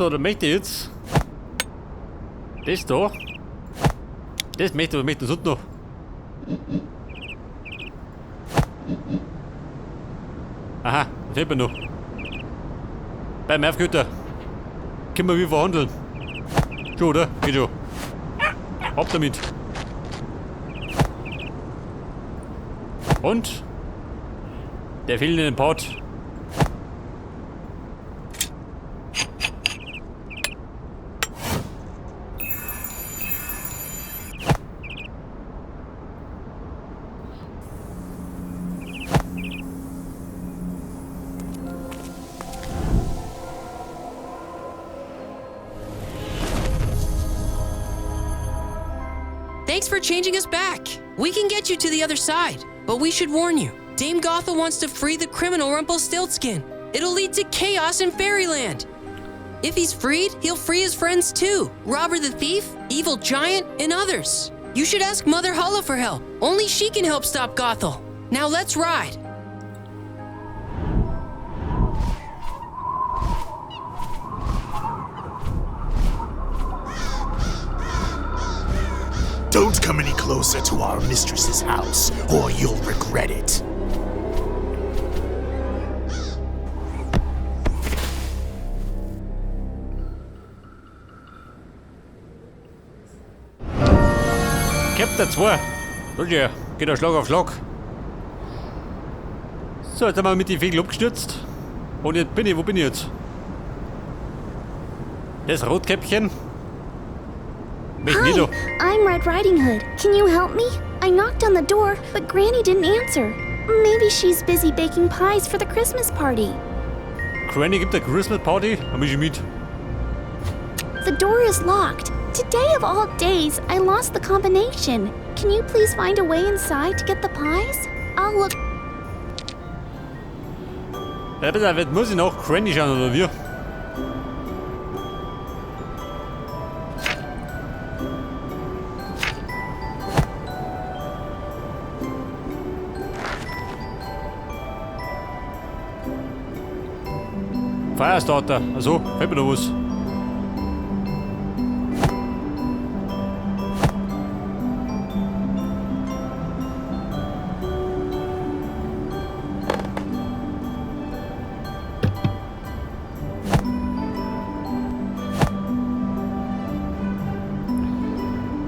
So, dann möchte ich jetzt das da. Das möchte ich, möchte ich sonst noch. Aha, das fehlt mir noch. Beim Aufgehörter. Können wir wie verhandeln. Schon, oder? Geht schon. Ab damit. Und? Der fehlende Part. Thanks for changing us back. We can get you to the other side, but we should warn you. Dame Gothel wants to free the criminal Rumpelstiltskin. It'll lead to chaos in Fairyland. If he's freed, he'll free his friends too Robber the Thief, Evil Giant, and others. You should ask Mother Holle for help. Only she can help stop Gothel. Now let's ride. Don't come any closer to our mistress's house, or you'll regret it. Chapter 2. Roger, geht der Schlag auf Schlag. So, jetzt haben wir mit den Vögeln abgestürzt. Und jetzt bin ich, wo bin ich jetzt? Das Rotkäppchen. Mich Hi, nicht da. I'm Red Riding Hood. Can you help me? I knocked on the door, but Granny didn't answer. Maybe she's busy baking pies for the Christmas party. Granny gibt eine Christmas Party? Da misch ich mit. The door is locked. Today of all days, I lost the combination. Can you please find a way inside to get the pies? I'll look. Ja, bitte, jetzt muss ich nach Granny schauen, oder wie? Firestarter. Also, fällt mir da was.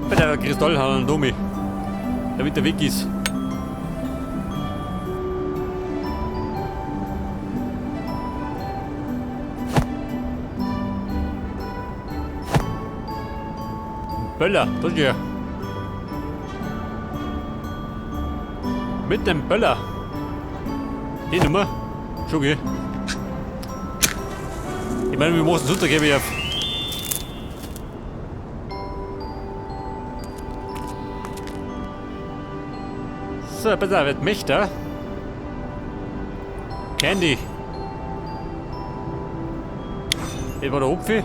Bei der Kristall hat einen Domi. Damit der weg ist. Böller, das ist ja. Mit dem Böller. Die Nummer. Schon okay. Ich meine, wir müssen es untergeben. Ich auf. So, besser wird mich da. Candy. Hier war der Hupfi.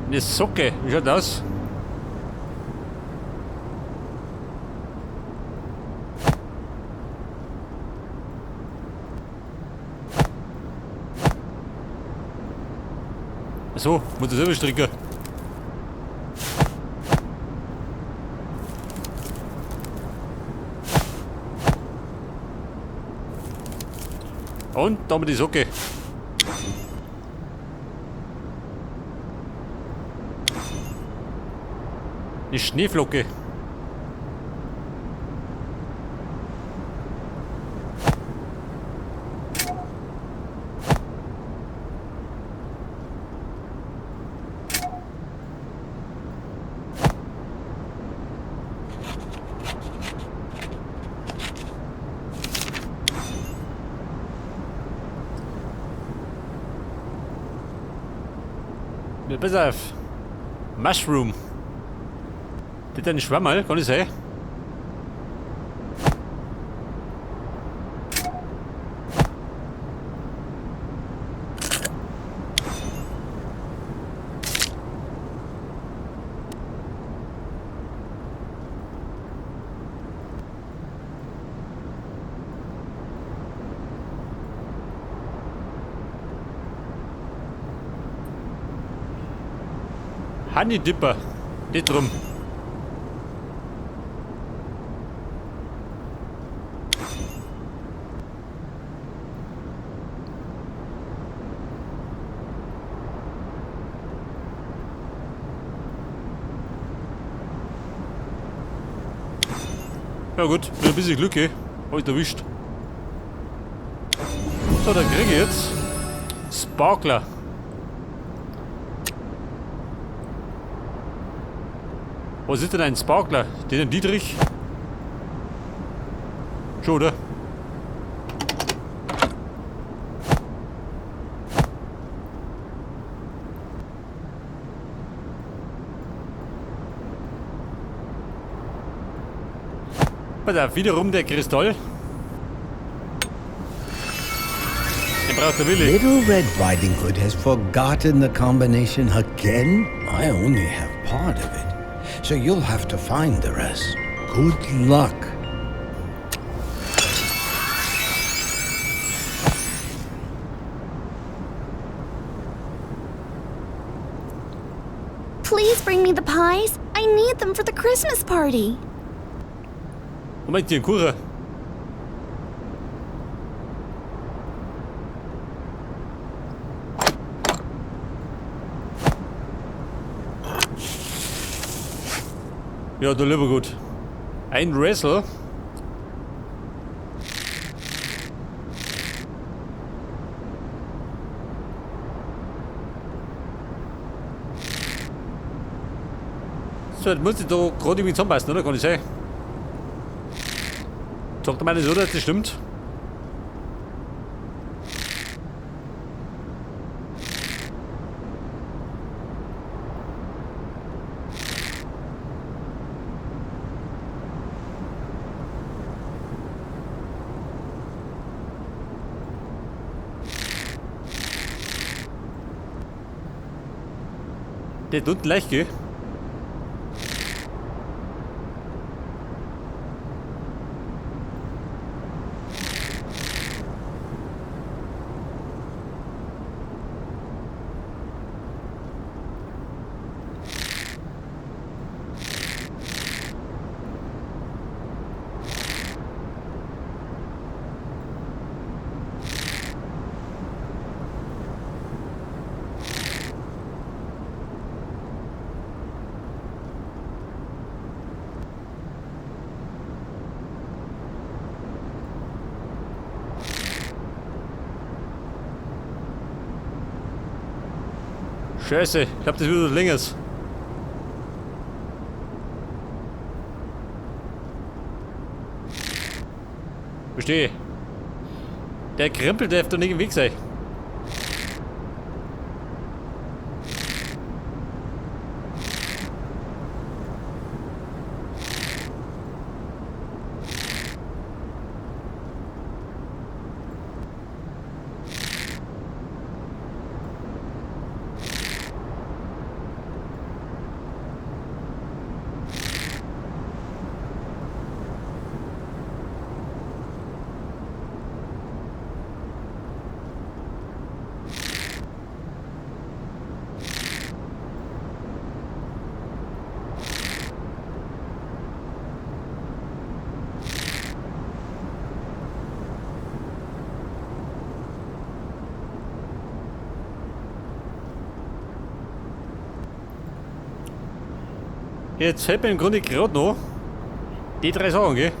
Eine Socke, wie schaut das aus? So, muss ich selber stricken. Und da haben wir die Socke. Die Schneeflocke. Ja, pass auf. Mushroom. Das ist ein Schwammerl, kann das sein? Honey Dipper. Nicht drum. Ja gut, mit ein bisschen Glück, eh. Hab ich erwischt. So, dann krieg ich jetzt Sparkler. Was ist denn ein Sparkler? Den in Dietrich? Schon, oder? Pass auf, wiederum der Kristall. Den braucht der Willi. Little Red Riding Hood has forgotten the combination again? I only have part of it, so you'll have to find the rest. Good luck. Please bring me the pies. I need them for the Christmas party. Moment, hier ein Kuchen. Ja, du lieber gut. Ein Wrestle. So, jetzt muss ich da gerade irgendwie zusammenpassen, oder? Kann ich sein? Sagt meine so, dass das stimmt? Der tut leicht, gell? Scheiße, ich glaub, das wird länger. Verstehe. Der Krempel darf doch nicht im Weg sein. Jetzt fällt mir im Grunde gerade noch die drei Sachen, gell?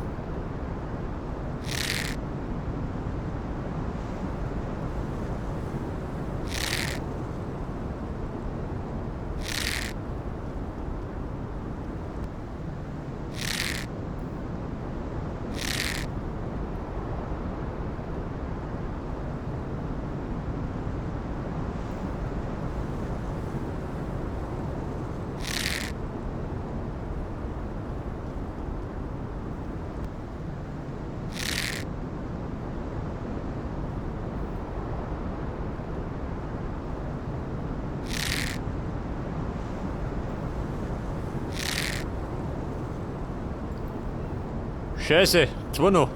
Scheiße, zwei noch.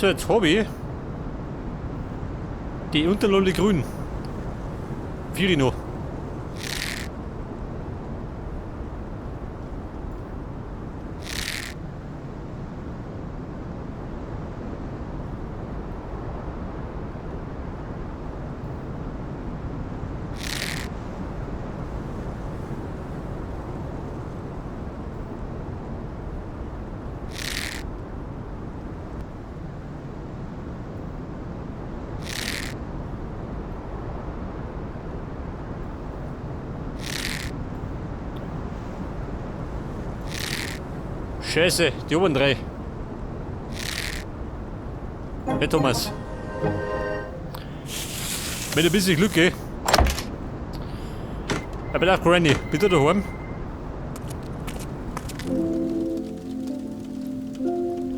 So, jetzt hab ich die Unterlolle grün. Vier noch. Scheiße, die oberen drei. Hey Thomas. Mit ein bisschen Glück, gell? Aber auf Granny, bitte daheim.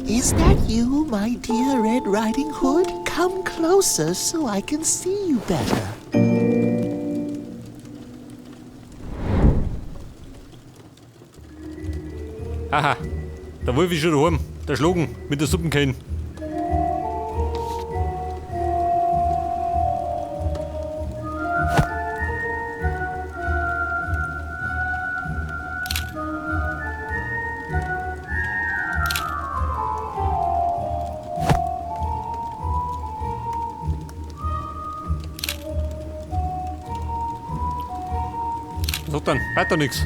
Is that you, my dear Red Riding Hood? Come closer so I can see you better. Haha, der Wolf ist schon daheim. Der Schlogen mit der Suppenkähne. So dann, weiter nix.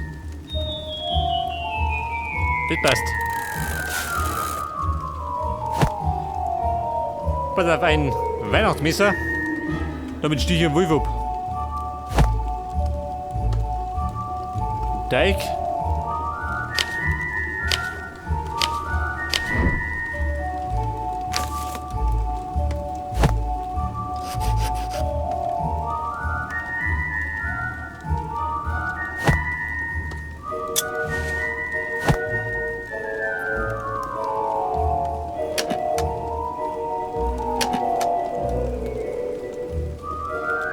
Das passt. Pass auf, ein Weihnachtsmesser. Damit stich ich einen Wolf ab. Teig.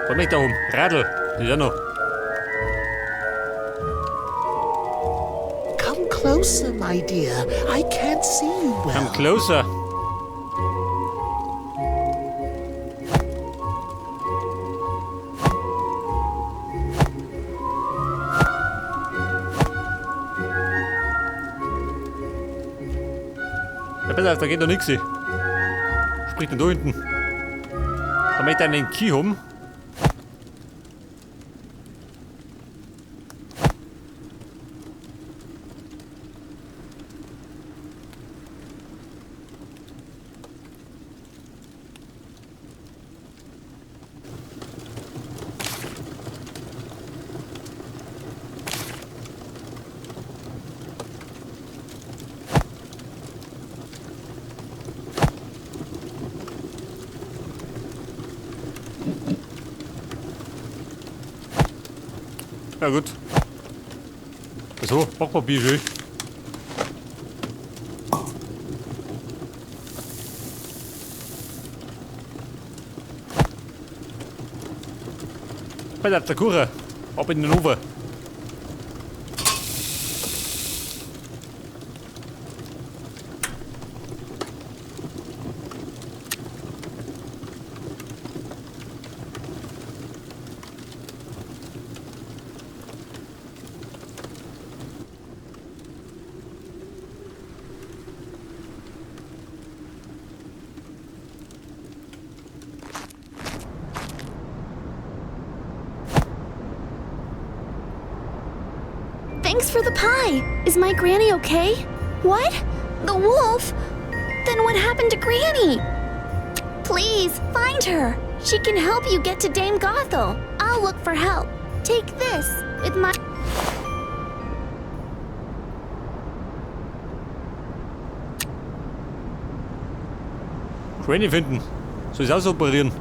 Was möchte da oben? Radl. Das ist ja noch. Come closer, my dear. I can't see you well. Come closer. Ja, pass auf, da geht doch nix. Spricht denn da hinten? Da möchte ich einen Key haben. Ja gut. So, Backpapier schön. Pass auf, der Kuchen. Ab in den Ofen. Thanks for the pie. Is my granny okay? What? The wolf? Then what happened to Granny? Please, find her. She can help you get to Dame Gothel. I'll look for help. Take this with my... Granny finden. Soll ich ausoperieren?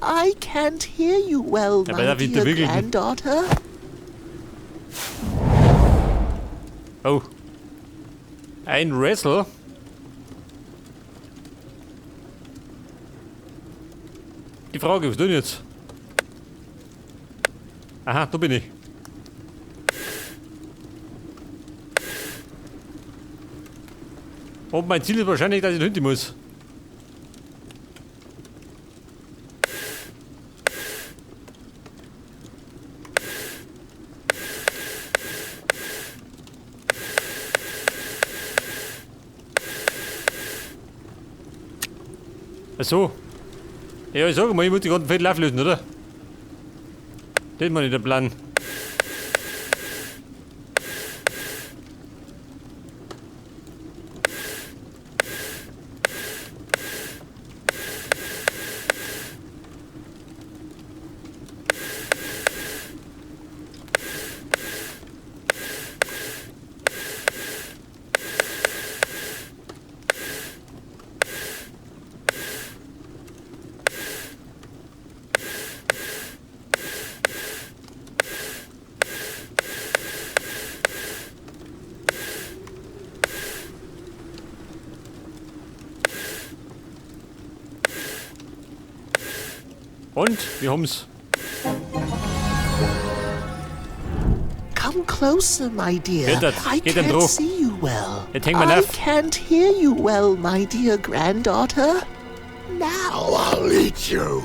I can't hear you well, Ja, my aber da wird dear der Wickel. granddaughter. Oh. Ein Wrestle. Die Frage, was tun jetzt? Aha, da bin ich. Und mein Ziel ist wahrscheinlich, dass ich da hinten muss. Ach so. Ja, ich sag mal, ich muss die ganzen Fäden auflösen, oder? Das war nicht der Plan. Und wir haben's. Come closer, my dear. Geht das? I Geht denn can't drauf? see you well. Jetzt häng mal I auf. can't hear you well, my dear granddaughter. Now I'll eat you.